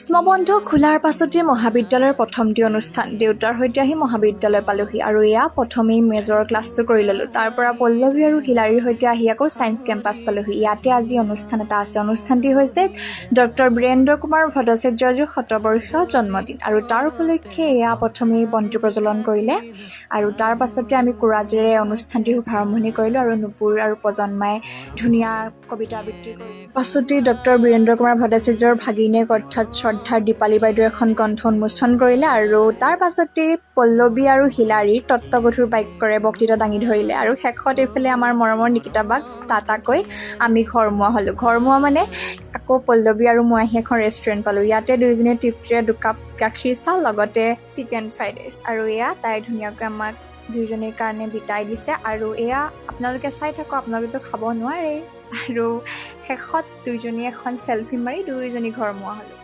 গ্ৰীষ্মবন্ধ খোলাৰ পাছতে মহাবিদ্যালয়ৰ প্ৰথমটি অনুষ্ঠান। দেউতাৰ সৈতে আহি মহাবিদ্যালয় পালোহি আৰু এয়া প্ৰথমেই মেজৰ ক্লাছটো কৰি ল'লোঁ। তাৰ পৰা পল্লৱী আৰু হিলাৰীৰ সৈতে আহি আকৌ ছায়েন্স কেম্পাছ পালোহি। ইয়াতে আজি অনুষ্ঠান এটা আছে। অনুষ্ঠানটি হৈছে ডক্টৰ বীৰেন্দ্ৰ কুমাৰ ভট্টাচাৰ্যৰ আজি শতবৰ্ষ জন্মদিন আৰু তাৰ উপলক্ষে এয়া প্ৰথমেই বন্তি প্ৰজ্বলন কৰিলে আৰু তাৰ পাছতে আমি কোৰাজেৰে অনুষ্ঠানটিৰ শুভাৰম্ভণি কৰিলোঁ আৰু নুপুৰ আৰু প্ৰজন্মাই ধুনীয়া কবিতা আবৃত্তি কৰিলে। পাছতেই ডক্টৰ বীৰেন্দ্ৰ কুমাৰ ভট্টাচাৰ্যৰ ভাগিনীয়েক অৰ্থাৎ শ্ৰদ্ধাৰ দীপালী বাইদেউ এখন গ্ৰন্থ উন্মোচন কৰিলে আৰু তাৰ পাছতেই পল্লৱী আৰু হিলাৰীৰ তত্ত্বগধুৰ বাক্যৰে বক্তৃতা দাঙি ধৰিলে আৰু শেষত এইফালে আমাৰ মৰমৰ নিকিতা বাক টাটাকৈ আমি ঘৰমুৱা হ'লোঁ। ঘৰমুৱা মানে আকৌ পল্লৱী আৰু মই আহি এখন ৰেষ্টুৰেণ্ট পালোঁ। ইয়াতে দুয়োজনীয়ে তৃপ্তিৰে দুকাপ গাখীৰ চাহ, লগতে চিকেন ফ্ৰাইড ৰাইচ আৰু এয়া তাই ধুনীয়াকৈ আমাক দুয়োজনীৰ কাৰণে বিতাই দিছে। আৰু এয়া আপোনালোকে চাই থাকক, আপোনালোকেতো খাব নোৱাৰেই। আৰু শেষত দুয়োজনীয়ে এখন চেলফি মাৰি দুয়োজনী ঘৰমুৱা হ'লোঁ।